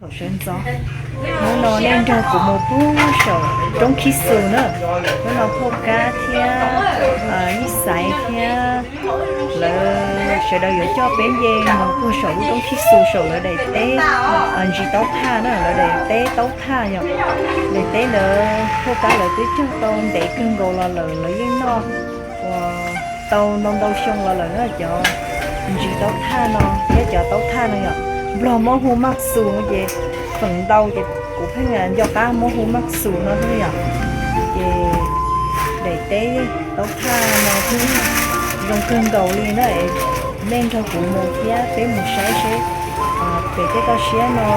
Thaum sawv ntxov, hnub no nej nrog kuv mus puag saum roob Khib Xus na. Hnub no Phauj Kab thiab Yij Xaiv thiab lawv sawv daws yuav coj peb nce mus puag saum lub roob Khib Xus saum lawv daim teb ntsis taub thaj na, lawv daim teb taub thaj yom. Daim teb ntawd Phauj Kab lawv twb cog tau ntev kawg nkaus los lawm, lawv yeej noj uas tau ntau ntau xyoo los lawm na. Cov ntsis taub thaj no thiab cov taub thaj no yom, Nplog muab hu maj xus no ces feem ntau ces kuv pheej nco qab muab hu maj xus no xwb yom. Ces daim teb taub thaj no twb zoo kawg nkaus li na. Nej nrog kuv mus thiab peb mus saib seb pem tej toj siab no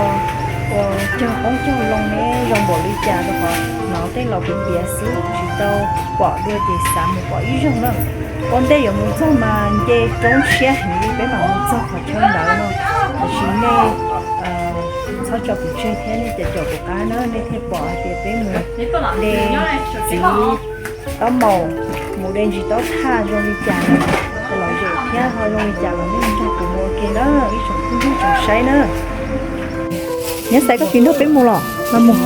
ua cog qoob cog loo ne zoo npaum li cas rau qhov hnov tej laus piav piav xwb tsis tau pom dua ces xav mus pom ib zaug na. Ua ntej yuav mus txog mas nce roob siab heev li peb mam mus txog qhov chaw ntawd no. Tiam sis nej txhob tso kuv tseg thiab nej caum caum kuv qab na, nej thiaj pom hais tias peb mus de txiv taub maum, mus de ntsis taub thaj zoo li cas, los zem thiab ho zoo li cas los nej nrog kuv mus ua ke na ib tsoom phooj ywg tsoom saib na. Nyab Xaiv koj tsis nrog peb mus los? Los mus,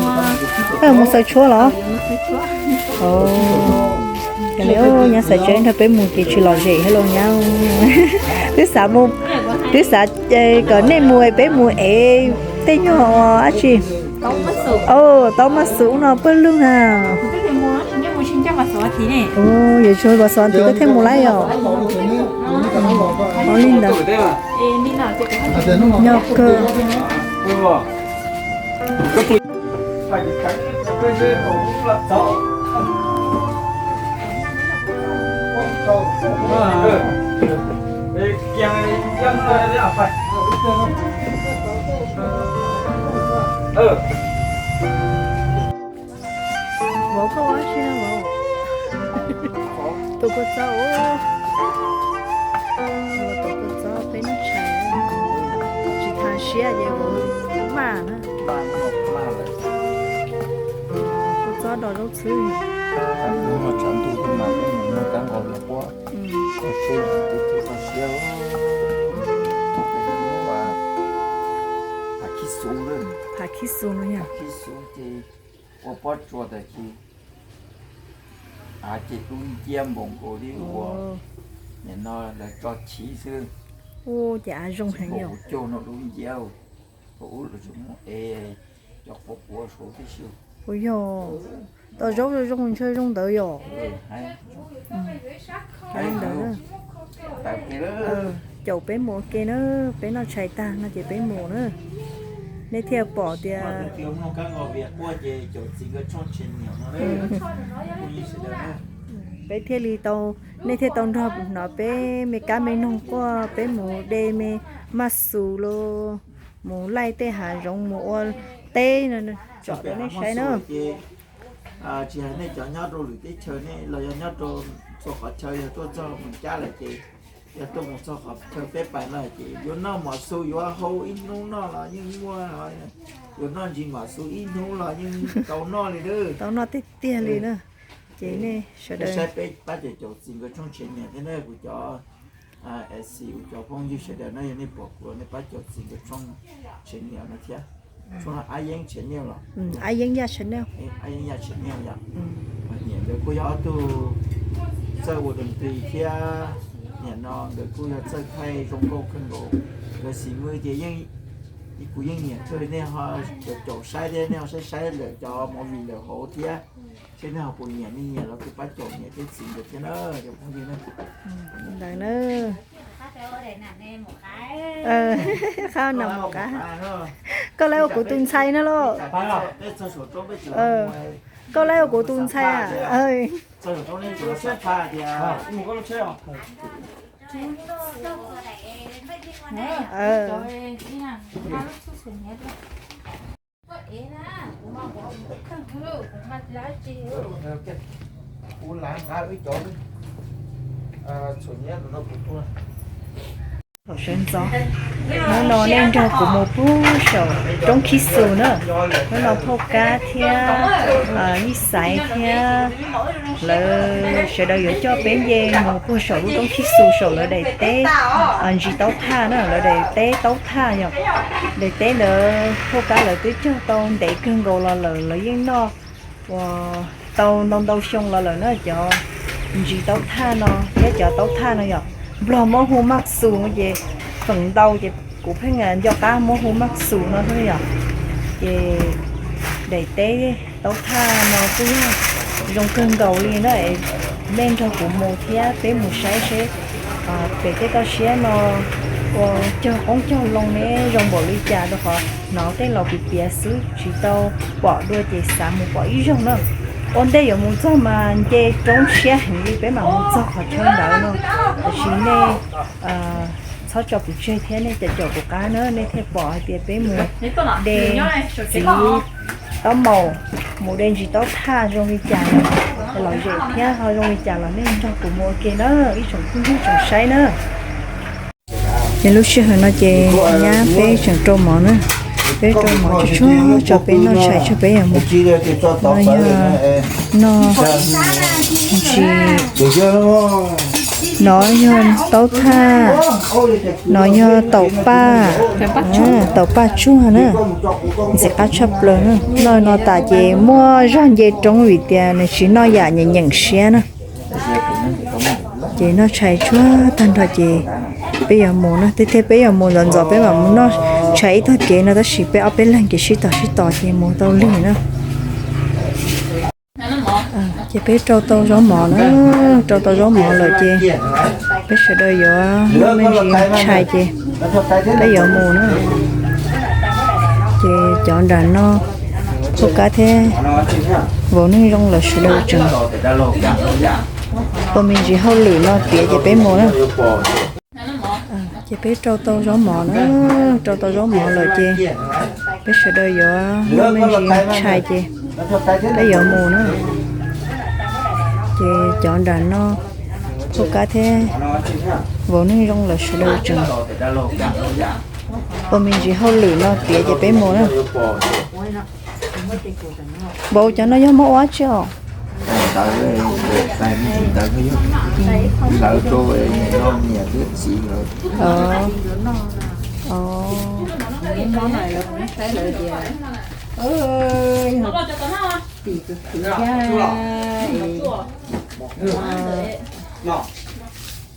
koj mus xaws tshuab los? Nyab Xaiv tsis nrog peb mus ces tsis lom zem thiab lauj nyab. Twb xav mus, twb xav kom nej mus peb mus ev tej nyuag dab tsi, taub maj xus no pawg lug na. Yuav tsum vas xov nthiv koj thiaj mus laib os. Ua li ntawd, nyob kawg. Vauv, koj ua dab tsi no vauv? Tus kua txob, tus kua txob peb noj tshais, tsis tas siab ces vauv maj na. Kua txob dos zaub txhwb. Phav khib xus no yog ua pob tsuas tas ces, ces dub nciab npaum nkaus li ua, nim no lawv tso chiv xwb. Ua ces av zoo heev yom. Ua caug no dub nciab, ua ub lawv tsuas muab ev cov quav quav suav tib si. Ua yog tau zaub zoo zoo ntshe zoo ntawd yom. Ntawd, caum peb mus ua ke na, peb noj tshais tag no ces peb mus na. Nej thiaj pom tias peb thiaj li tau, nej thiaj tau nrog hnov peb me kab me noog quaj peb mus de me maj xus los mus laij tej hav zoov mus ua teb no tsom rau nej saib na. Tsis hais nej cov nyob rau lwm teb chaws ne los yog nyob rau txhua qhov chaw yog tuaj txog Moos Cab lawm ces, yog tuaj mus txog qhov chaw peb pais no ces yuav noj mov xus yuav hau ib hnub noj los yeej muaj, yuav noj ntsis mov xus ib hnub los yeej tau noj li na. Tau noj tiag tiag li na. Ces nej sawv daws saib peb pab caum caum txiv nkawd tshooj tsheb niam thiab na, kuv cov es xis kuv cov phooj ywg sawv daws na, yog nej pom kuv nej pab caum txiv nkawd tshooj tsheb niam no thiab. Tshooj no Ab Yeeb tsheb niam los, Ab Yeeb Yaj tsheb niam, Ab Yeeb Yaj tsheb niam yom. Niam nkawd kuj yog ob tug txawj ua doo tis thiab, niam no nkawd kuj yog txawj thaij zoo nkauj kawg nkaus. Nkawd xis mws ces yeej, kuv yeej nyiam kawg li, nej ho caum saib thiab nej ho saib saib lawm cov movie lawm hauv thiab, seb nej ho puas nyiam, nej nyiam los kuj pab caum niam thiab txiv nkawd thiab na cov phooj ywg na. Ntawd na. Qab no mus qab. Koj lawv ua kuv tus ntxhais no lauj. Koj lawv ua kuv tus ntxhais. Kuv lam nqa wb cov txhuam nyab no kuv tuaj. Thaum sawv ntxov, hnub no nej nrog kuv mus puag saum roob Khib Xus na. Hnub no Phauj Kab thiab Yij Xaiv thiab lawv sawv daws yuav coj peb nce mus puag saum lub roob Khib Xus saum lawv daim teb ntsis taub thaj na, lawv daim teb taub thaj yom. Daim teb ntawd Phauj Kab lawv twb cog tau ntev kawg nkaus los lawm, lawv yeej noj uas tau ntau ntau xyoo los lawm na. Cov ntsis taub thaj no thiab cov taub thaj no yom, Nplog muab hu maj xus ces feem ntau ces kuv pheej nco qab muab hu maj xus no thiab yom. Ces daim teb taub thaj no kuj yog zoo kawg nkaus li na. Nej nrog kuv mus thiab peb mus saib seb pem tej toj siab no ua cog qoob cog loo ne zoo npaum li cas, rau qhov hnov tej laus piav piav xwb tsis tau pom dua ces xav mus pom ib zaug na. Ua ntej yuav mus txog mas nce roob siab heev li peb mam mus txog qhov chaw ntawd no. Tiam sis nej txhob tso kuv tseg thiab nej caum caum kuv qab na, nej thiaj pom hais tias peb mus de txiv taub maum, mus de ntsis taub thaj zoo li cas, lom zem thiab ho zoo li cas los nej nrog kuv mus ua ke na ib tsoom phooj ywg tsoom saib na. Ces lub sij hawm no ces nyab peb tseem rau mov na, peb rau mov tsuag tsuag tso peb noj tshais tso peb yuav mus. No yog noj ntsis, no yog taub thaj, no yog taum paj, taum paj tsuag na, ntxim qab tshaj plaws na. Noj no tas ces muaj zog nce roob vim tias nws tsis noj yam nyeem nyeem siab na. Ces noj tshais tsuag tag nrho ces peb yuav mus na, tiag tiag peb yuav mus ntxov ntxov peb mam mus noj tshais ib tog kev no tab sis peb ob peb leeg ces sib tos sib tos ces mus tau lig na. Ces peb rau tau zaub mov na, rau tau zaub mov lawm ces peb sawv daws yuav noj me ntsis tshais ces peb yuav mus na. Ces cov nram no, Phauj Kab thiab vauv Neej Zoo lawv sawv daws tseem ua me ntsis hauj lwm no tiav ces peb mus na. Ces peb rau tau zaub mov na, rau tau zaub mov lawm ces peb sawv daws yuav noj me ntsis tshais ces peb yuav mus na. Ces cov nram no, Phauj Kab thiab vauv Neej Zoo lawv sawv daws tseem ua me ntsis hauj lwm no tiav ces peb mus na. Vauv, cov no yog muab ua dab tsi os?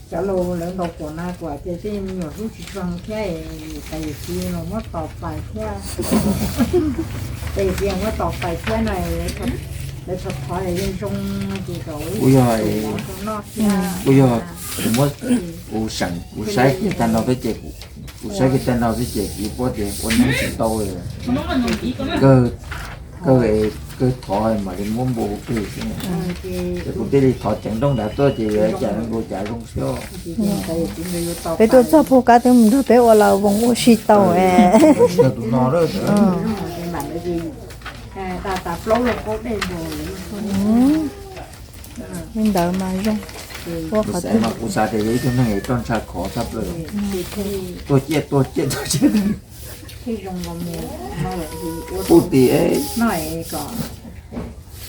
Cov laus lawv ntaus kuam na kuam tias tej me nyuam hlub tsis tshua thiab, tas yawm txiv los muab tos pais thiab, tas yawm txiv muab tos pais thiab no, lawv thov thov yeej zoo ces kuv yog, kuv yog, kuv muab, kuv seem, kuv saib kiag tag nrho xwb ces, kuv saib kiag tag nrho xwb ces kuv paub tias ua neeb tsis tau, kawg, kawg, kawg thov mam li muab npua hu plig xwb. Ces kuv thiaj li thov ceev nrooj nrad tuaj ces yuav cas nkaus cas zoo xwb. Peb tuaj txog Phauj Kab twb mus nrog peb ua las voos ua si tau. Tus no li ntawd mas zoo. Ua qhov twg mas kuv xav tias yog ib tug neeg roj ntsha khov tshaj plaws, tuag ciaj tuag ciaj tuag ciaj. Puj tim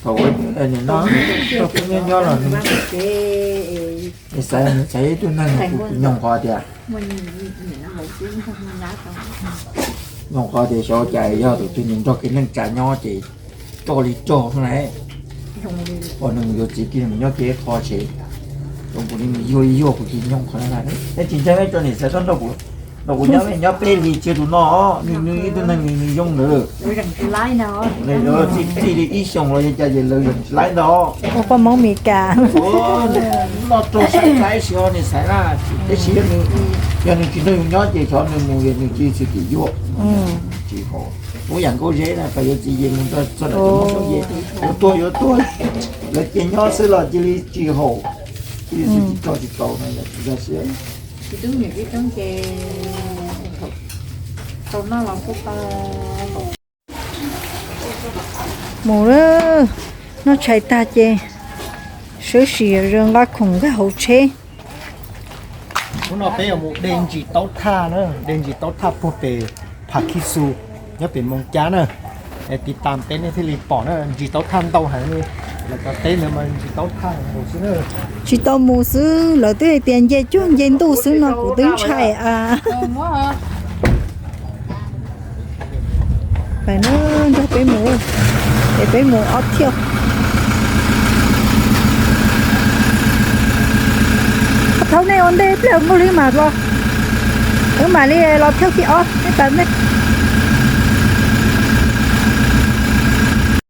thaum ua nyob nyob los nws xaiv, xaiv ib tug neeg nyob qhov tias, nyob qhov tias xyov cas yog tus twg nws nrog kev neej tsa nyob ces roj li rog na. Ua nws yuav txiv kiag nws nyob kiag qho tsev, zoo kuv li nws yuag yuag kuv tis nyob qhov na. Neb tsis ntseeg tso niam txiv txhob nrog kuv, nrog kuv nyob, nyob peb hlis tsis yog tus no, nws nws ib tug neeg nws nws zoo ntawd. Txij li ib xyoos los yog cas ces lawv zeem tsis laib ntag. Ua poj Hmoob Mes Kas. Noj rau saib saib xyov niam xaiv na, tab sis yog nws tsis nrog yus nyob ces xyov nws mus nws cia li txwm tim yuag. Tsis haum, muab yam nkauj zeb na, pas yuav txiv ces mus txog ntawm tsis muaj xyov ces yuav tuag yuav tuag, lawv cia nyob xwb los cia li tsis haum, cia li tsis tau tsis tau na, yog tsis nkag siab. Mus lawm, noj tshais tag ces sawv tsees yuav nqa khoom nkag hauv tsheb. Hnub no peb yuav mus de ntsis taub thaj na, de ntsis taub thaj puag pem Phav Khij Xu nyob pem Moos Cab na. Es tiv tas peb nej thiaj li pom na, ntsis taub thaj ntau heev li. Lawv cov teb ntawd mas ntsis taub thaj mus xwb na. Tsis tau mus xwb, lawv twb hais tias nce cuaj nce ntuj xwb no kuv twb ntshai a. Pais na, nrog peb mus, es peb mus ob thiaj. Thaum nej ua ntej pliag nkaus li mas los, wb mam li los thiaj thib ob, nej pais nej.